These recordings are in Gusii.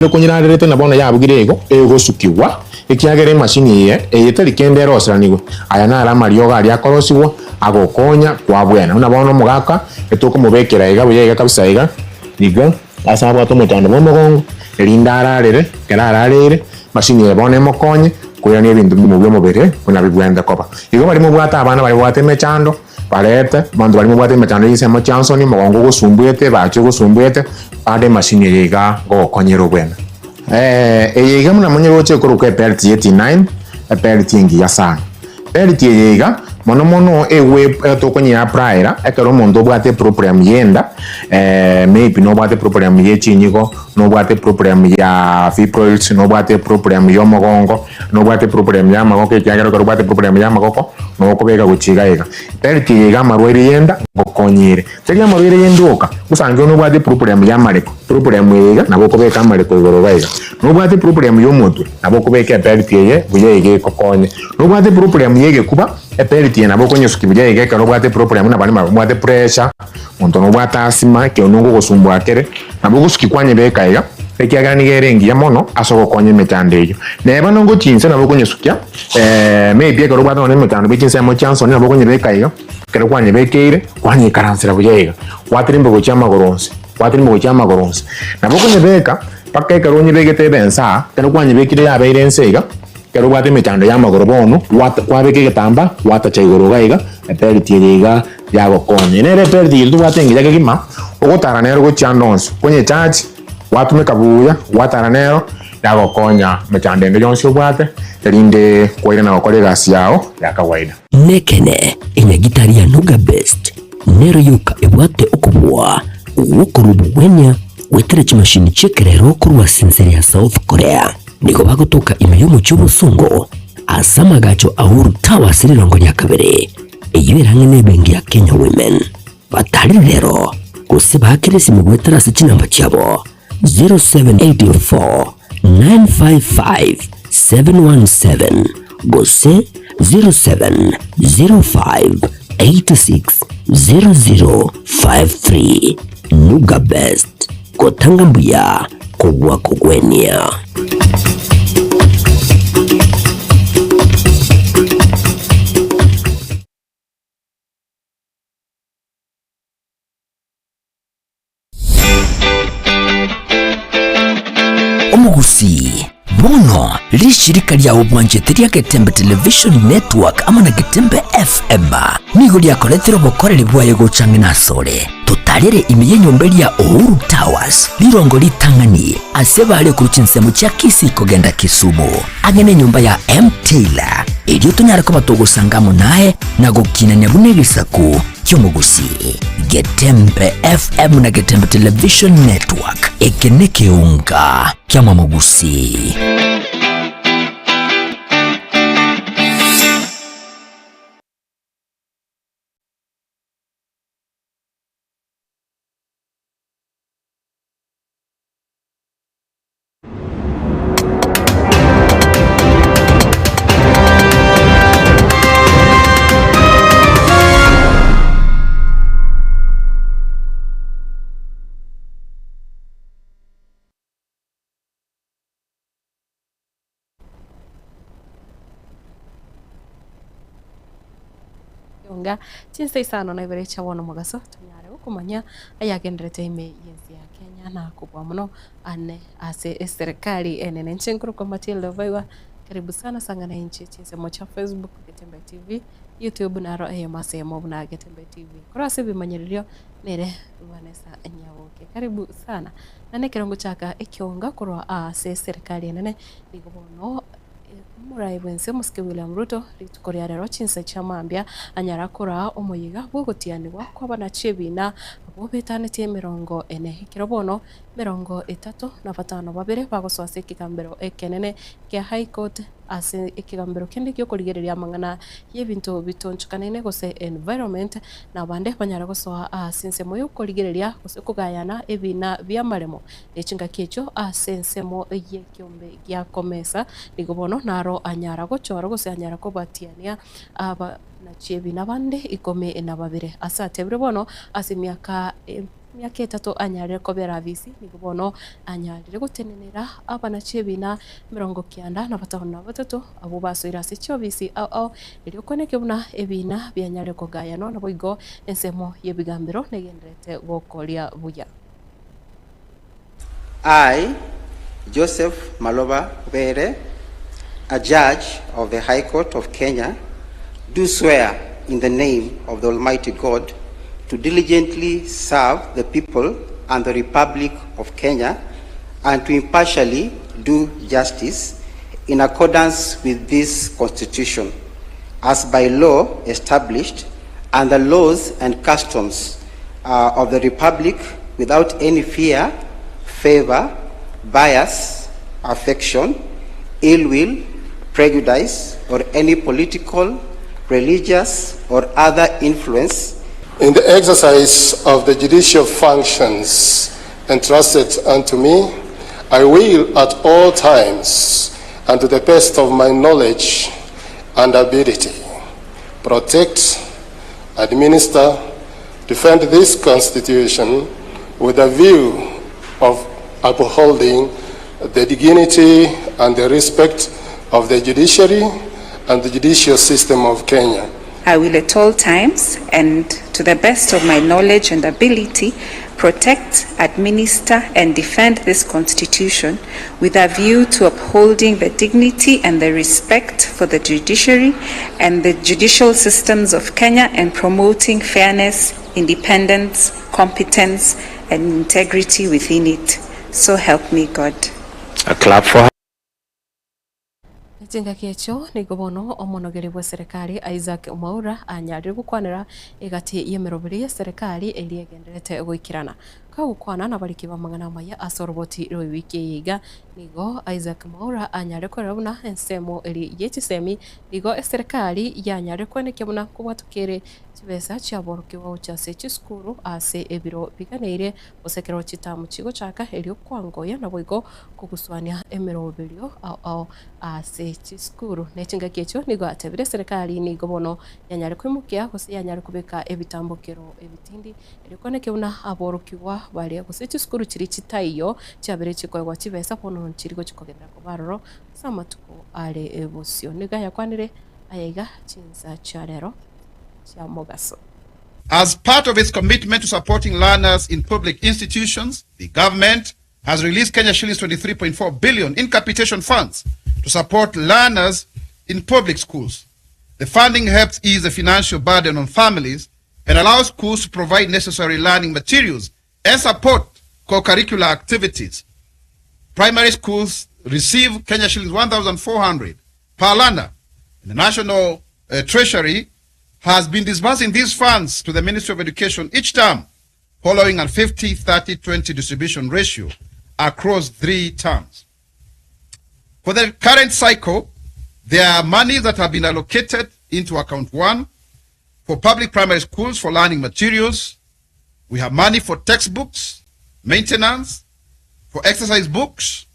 Konyerarerete na bono yabugire igo, egosukigwa, ekiagera emashini eye eye tari kende eroseranigwe. Aya naro amariogo aria akorosigwa agokonya kwabwena. Buna bono omogaka etokomobekera iga buya iga kabisa iga, iga ase abwate omochando bw'omogongo, erinde ararere, ekero arareire, emashini eye bono emokonye koirania ebinto bi'omobere buna bibwenerete koba. Igo baria mobwate abana baria babwate emechando. Barete abanto baria mobwate emechando y'ensemo chiansoni, omogongo ogosumbuete, ebachi ogosumbuete, bande emashini eye iga ngogokonyera obwene. Eye iga buna monyeroche ekorokwa ebelt ye T9, ebelt engiya sana. Belt eye iga mono mono egwe tokonyeapplyera ekero omonto obwate eproblem y'enda, maybe nobwate eproblem ye chinyigo, nobwate eproblem ya fibroids, nobwate eproblem ya omogongo, Nobwate eproblem y'amagoko ekiagera ekero obwate eproblem y'amagoko nokobeka gochia iga iga. Belt eye iga amarwaire y'enda ngokonyire. Tari amarwaire y'enda oka, gosange nobwate eproblem y'amareko, eproblem eye iga nabo okobeka amareko igoro iga iga. Nobwate eproblem y'omotwe nabo okobeka ebelt eye buya iga ekokonye. Nobwate eproblem y'egekuba, ebelt eye nabo okonyesukia buya iga ekero obwate eproblem buna baria babwate pressure, Monto nobwate asima, ekeonwa ngogosumbua kere, nabo ogosukia kwanyebeka iga, ekiagera nigo ere engiya mono ase ogokonya emechando eyio. Neba nongochia inse nabo okonyesukia, maybe ekero obwate nonye emechando bwe chinsemo chia nsoni nabo okonyebeka iga, ekero kwanyebekeire, kwanyeikaransera buya iga, gwatirimba gochia amagoro onsi, gwatirimba gochia amagoro onsi. Nabo okonyebeka mpaka ekero onyebegete ebe ense aa, ekero kwanyebekire yabeire ense iga. Ekero obwate emechando y'amagoro bono, kwabeka egetambaa, gwatacha igoro iga iga, ebelt eye iga yagokonya. Nere ebelt eye tobwate engiya kegima, ogotara nero gochia ande onsi, konyecharge, gwatumeka buya, gwatara nero, yagokonya emechando ende yonsi obwate, erinde kwairana gokora egasi yao ya kawaida. Nekeene, enyagitari ya Nuga Best nero yoka ebwate okobua gw'okorua obogwenia goetera chimashini chi'ekerero korwa ase ensere ya South Korea. Nigo bagotoka ime y'omochie obosongo ase amagacho a Uhuru Towers rirongo ria kabere, eyio ere ang'e nebenki ya Kenya Women. Batarire rero gose baakere esimi goetera ase chinamba chiabo 0784 955 717 gose 0705 86 0053. Nuga Best. Gotanga mbuya kobua kogwenia. Omogusii, bono rishirika ria obwanchete ria Getembe Television Network amo na Getembe FM nigo riakoretire obokoreri bwaye gocha ang'e nasore. Totarere ime y'enyomba eria Uhuru Towers, rirongo ritang'ani ase bare korwa chinsemo chia Kisii kogenda Kisumu, ang'e nenyomba ya M. Taylor, erio tonyare koba togosanga amo naye na gokinania buna egesaku ki'omogusii. Getembe FM na Getembe Television Network, eke nekeunga ki'amamogusii. Onga chinsa isano na ibere chia bono mogaso tonyare gokomanya ayagenderete ime y'ense ya Kenya na kobua mono ane ase eserekari enene. Inche nkorokwa Matilda Obaigwa, karibu sana sang'ana inche chinsemo chia Facebook Getembe TV, YouTube naro eyemo ase eyemo buna Getembe TV. Korwa ase ebimanyererio nere Vanessa Nyaboke. Karibu sana. Na nekero ngochaka ekionga korwa ase eserekari enene nigo bono Omorai bw'ense omosike William Ruto rituko ria rero chinsa chia mambia anyara koraa omoyega bw'ogotianigwa kw'abanachi ebiina abwo betanetie emerongo ene. Ekero bono emerongo etato na batano babere bagosoa ase ekegambero ekenene kia High Court ase ekegambero kende gi'okorigereria amang'ana y'ebinto bitonchokaneine gose environment na abande banyare gosoa ase ensemo y'okorigereria gose kogayana ebiina bi'amaremo ne chingaki echio ase ensemo ye Ekeombe gia komesa, nigo bono naro anyara gochora gose anyara kobatiania abanachiebi nabande ikomi na babere. Ase atebire bono ase emiaka. Emiaka etato anyarire kobera abisi, nigo bono anyarire gotenenera abanachi ebina 93 abwo basoire ase chiobisi ao ao, erio kweneke buna ebina bianyarire kogayanwa, naboigo ensemo y'ebigambero negendererete gokoria buya. I, Joseph Maloba Were, a judge of the High Court of Kenya, do swear in the name of the Almighty God to diligently serve the people and the Republic of Kenya and to impartially do justice in accordance with this Constitution as by law established and the laws and customs uh, of the Republic without any fear, favor, bias, affection, ill will, prejudice, or any political, religious, or other influence. In the exercise of the judicial functions entrusted unto me, I will at all times and to the best of my knowledge and ability protect, administer, defend this Constitution with a view of upholding the dignity and the respect of the judiciary and the judicial system of Kenya. I will at all times and to the best of my knowledge and ability protect, administer and defend this Constitution with a view to upholding the dignity and the respect for the judiciary and the judicial systems of Kenya and promoting fairness, independence, competence and integrity within it. So help me God. A clap for her. Chingaki echio nigo bono omonogeri bw'eserekari Isaac Mwaura anyarire gokwanera egati y'emeroberi y'eserekari eria egendererete goikerana. Kagokwana nabariki b'amang'ana amaya ase oroboti rw'ewiki eye iga, nigo Isaac Mwaura anyarire korera buna ensemo eria ye chisemi nigo eserekari yanyarire koenekia buna kobwatoka ere chibesa chiaborokigwa gochia ase chisukuru ase ebiro biganeire gose ekero chitamu chigochaka erio kwangoya naboigo kogusuania emeroberio ao ao ase chisukuru. Ne chingaki echio nigo atebire eserekari nigo bono yanyare koimokia gose yanyare kobeka ebitambokero ebitindi erio kwaneke buna aborokigwa baria gose chisukuru chiria chitaiyo chiabere chikoegwa chibesa bono nchiri gochi kogenderera koba aroro ase amatuko are bosio. Nigo ayakwanire ayaiga chinsa chia rero chia mogaso. As part of its commitment to supporting learners in public institutions, the government has released Kenya shillings 23.4 billion in capitation funds to support learners in public schools. The funding helps ease the financial burden on families and allows schools to provide necessary learning materials and support co-curricular activities. Primary schools receive Kenya shillings 1,400 per learner. The National Treasury has been disbursing these funds to the Ministry of Education each term, following a 50-30-20 distribution ratio across 3 terms. For the current cycle, there are monies that have been allocated into Account 1 for public primary schools for learning materials. We have money for textbooks, maintenance, for exercise books,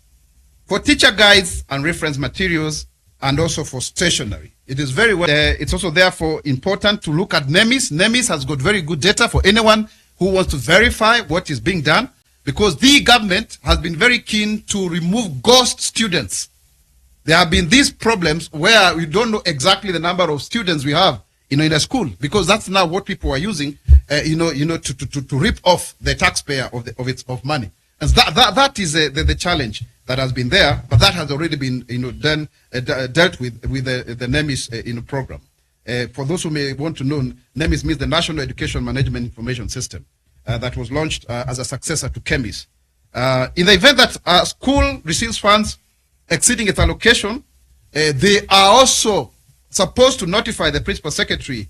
for teacher guides and reference materials, and also for stationery. It is very well. It's also therefore important to look at NEMIS. NEMIS has got very good data for anyone who wants to verify what is being done, because the government has been very keen to remove ghost students. There have been these problems where we don't know exactly the number of students we have in a school, because that's now what people are using, to rip off the taxpayer of money. And that is the challenge that has been there, but that has already been, done, dealt with the NEMIS program. For those who may want to know, NEMIS means the National Education Management Information System that was launched as a successor to KEMIS. In the event that a school receives funds exceeding its allocation, they are also supposed to notify the principal secretary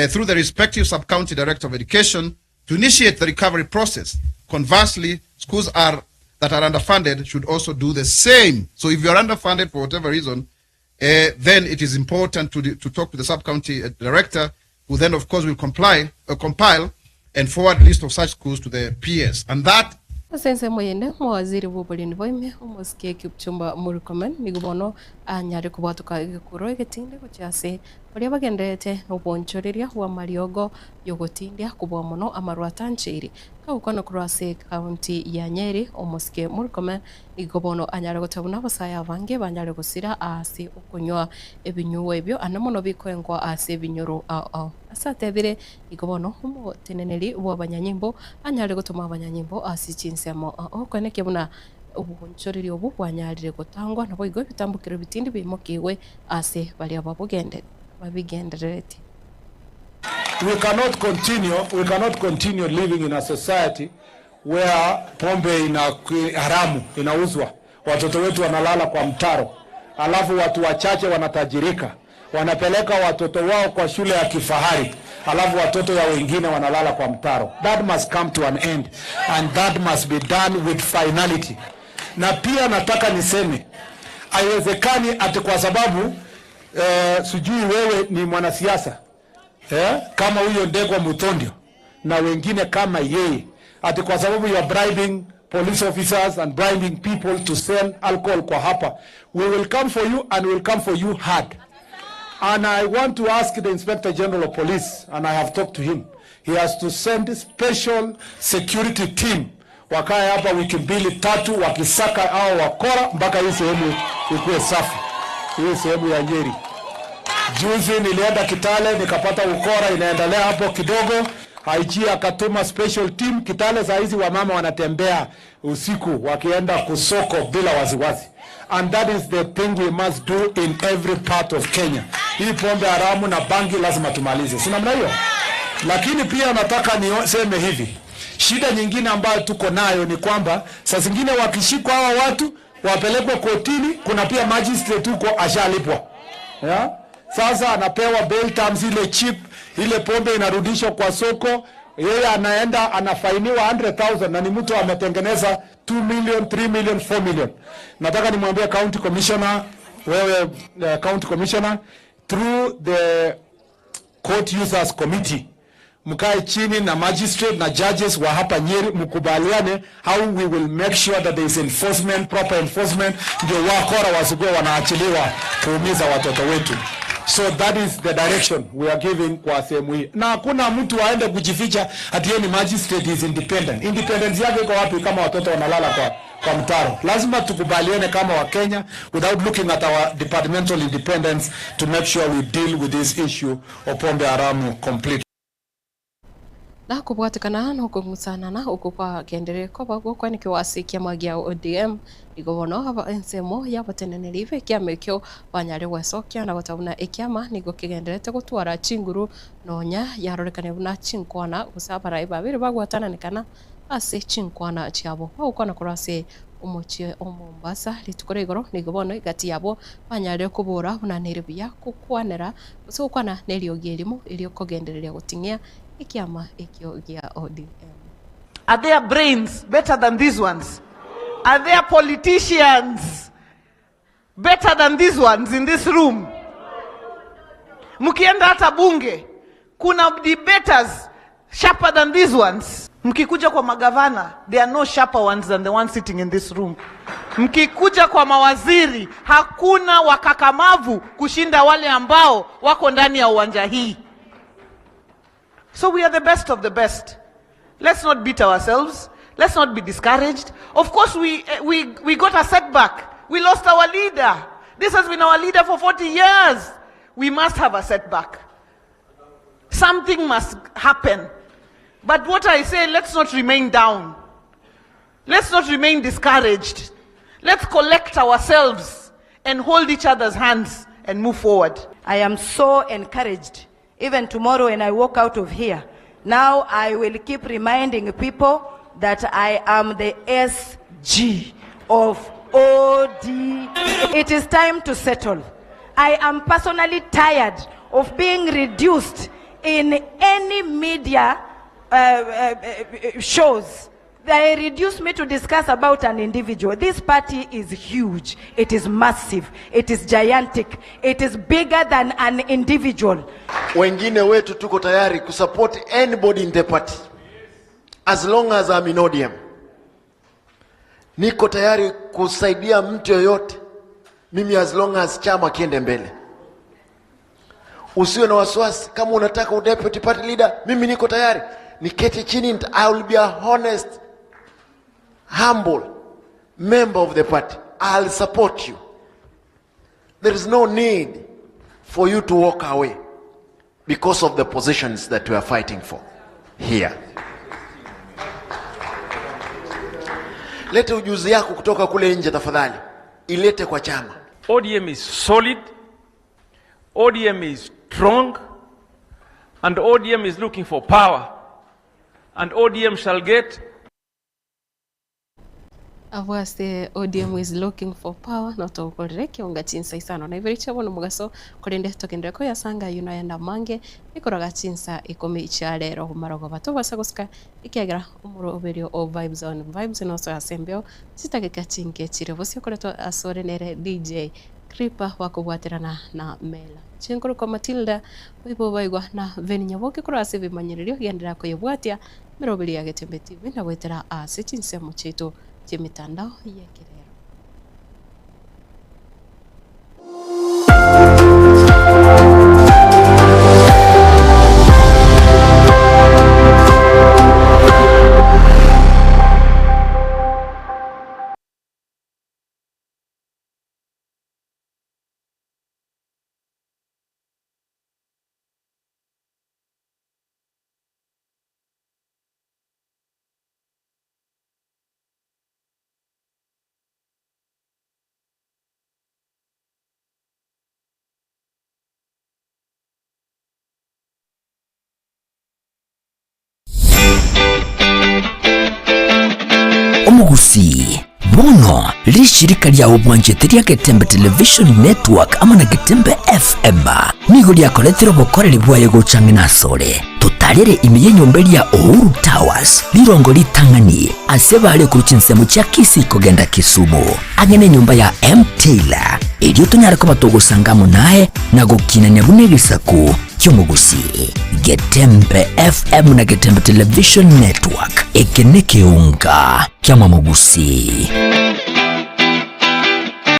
through the respective sub-county director of education to initiate the recovery process. Conversely, schools that are underfunded should also do the same. So if you are underfunded for whatever reason, then it is important to talk to the sub-county director, who then of course will compile and forward list of such schools to the PS. And that Ase ensemo eyende, omowaziri bw'oborendi bwaime, omosike Kipchumba Murkomen, nigo bono anyare kobwatoka egekuro egetinde gochia ase Baria bagendererete nobonchoreria bw'amariogo y'ogotindia kobua mono amarwa atancheiri, kagokwana korwa ase ekaunti ya Nyeri, omosike Murkomen nigo bono anyare goteba buna abasae abange banyare gosira ase okonywa ebinyuwa ebio ande mono bikoengwa ase ebinyoro ao ao. Ase atebire, nigo bono omoteneneri bw'abanyanyimbo anyare gotoma abanyanyimbo ase chinsemo ao ao koenekia buna obonchoreria obwo bwanyarire gotangwa, naboigo ebitambokero ebitindi biimokigwe ase baria babigendereretie. We cannot continue, we cannot continue living in a society where pombe ina haramu inauzwa, watoto wetu wanalala kwa mtaro, alafu watu wachache wanatajirika, wanapeleka watoto wao kwa shule ya kifahari, alafu watoto ya wengine wanalala kwa mtaro. That must come to an end and that must be done with finality. Na pia nataka niseme haiwezekani ati kwa sababu sijui wewe ni mwanasiasa kama huyo Ndegwa Mutondio na wengine kama yeye, ati kwa sababu you are bribing police officers and bribing people to sell alcohol kwa hapa, we will come for you and we will come for you hard. And I want to ask the Inspector General of Police, and I have talked to him, he has to send special security team wakae hapa wiki mbili tatu, wakisaka hao wakora mpaka hii sehemu ikuwe safi, hii sehemu ya Nyeri. Juzi nilienda Kitale nikapata ukora inaendelea hapo kidogo. IG akatuma special team Kitale. Saa hizi wamama wanatembea usiku wakienda kusoko bila wasiwasi, and that is the thing we must do in every part of Kenya. Hii pombe haramu na bangi lazima tumalize, si namna hiyo? Lakini pia nataka niseme hivi, shida nyingine ambayo tuko nayo ni kwamba saa zingine wakishikwa hawa watu wapelekwe kotini, kuna pia magistrate huko ashalipwa, yeah? Sasa anapewa bail terms ile cheap, ile pombe inarudishwa kwa soko, yeye anaenda anafainiwa 100,000 na ni mtu ametengeneza 2 million, 3 million, 4 million. Nataka nimwambie county commissioner, wewe county commissioner through the court users committee mkae chini na magistrate na judges wa hapa Nyeri mkubaliane how we will make sure that there is enforcement, proper enforcement, ndio wakora wasikuwe wanaachiliwa kuumiza watoto wetu. So that is the direction we are giving kwa sehemu hii, na hakuna mtu aende kujificha ati yeye ni magistrate is independent. Independence yake iko wapi kama watoto wanalala kwa mtaro? Lazima tukubaliane kama Wakenya without looking at our departmental independence to make sure we deal with this issue of pombe haramu completely. Na kobwatekana nokong'usanana oko kwagenderire koba gokwanekigwa ase ekiama gia ODM, nigo bono aba ensemo y'abateneneri b'ekiama ekio banyare gwesokia na goteba buna ekiama nigo kegendererete gotwara chinguru nonya yarorekane buna chinkwana gose abarai babere bagwatananekana ase chinkwana chiabo. Bagokwana korwa ase omochie o Mombasa rituko ria igoro nigo bono egati yabo banyarire kobora buna nere buya gokwanera gose gokwana na eriogi erimo erio kogendereria goting'ia ekiama ekio gia ODM. Are there brains better than these ones? Are there politicians better than these ones in this room? Mkienda hata bunge kuna debaters sharper than these ones. Mkikuja kwa magavana, there are no sharper ones than the ones sitting in this room. Mkikuja kwa mawaziri, hakuna wakakamavu kushinda wale ambao wako ndani ya uwanja hii. So we are the best of the best. Let's not beat ourselves. Let's not be discouraged. Of course, we got a setback. We lost our leader. This has been our leader for 40 years. We must have a setback. Something must happen. But what I say, let's not remain down. Let's not remain discouraged. Let's collect ourselves and hold each other's hands and move forward. I am so encouraged. Even tomorrow when I walk out of here, now I will keep reminding people that I am the SG of OD. It is time to settle. I am personally tired of being reduced in any media shows. They reduce me to discuss about an individual. This party is huge. It is massive. It is gigantic. It is bigger than an individual. Wengine wetu tuko tayari kusupport anybody in the party as long as I'm in ODM. Niko tayari kusaidia mtu yoyote mimi as long as chama kiende mbele. Usiwe na wasiwasi, kama unataka udeputy party leader, mimi niko tayari. Niketi chini, I will be a honest, humble member of the party. I'll support you. There is no need for you to walk away because of the positions that we are fighting for here. Lete ujuzi yako kutoka kule nje tafadhali, ilete kwa chama. ODM is solid, ODM is strong, and ODM is looking for power, and ODM shall get Abwo ase ODM is looking for power notogokorere ekionga chinsa isano na ibere chia bono mogaso korende togenderere koyasanga ayio nayande amange ekoroga chinsa ikomi chia rero marogoba tobasa gosuka ekiagera omoroberio o Vibes on Vibes nosoe ase embeo chitageka chinke chire bosio koretwa asore nere DJ Creeper bakobwaterana na Mela Chinkorokwa Matilda oibo baigwa na Venny Nyaboke korwa ase ebimanyererio genderera koyebwatia Emeroberi ya Getembe TV na goetera ase chinsemo chiaito chi'emetandao y'ekerero. Omogusii, bono rishirika ria obwanchete ria Getembe Television Network amo na Getembe FM nigo riakoretire obokoreri bwaye gocha ang'e nasore. Totarere ime y'enyomba eria Uhuru Towers, rirongo ritang'ani ase bare korwa chinsemo chia Kisii kogenda Kisumu, ang'e nenyomba ya M Taylor, erio tonyare koba togosanga amo naye na gokinania buna egesaku ki'omogusii. Getembe FM na Getembe Television Network, eke nekeunga kiamamogusii.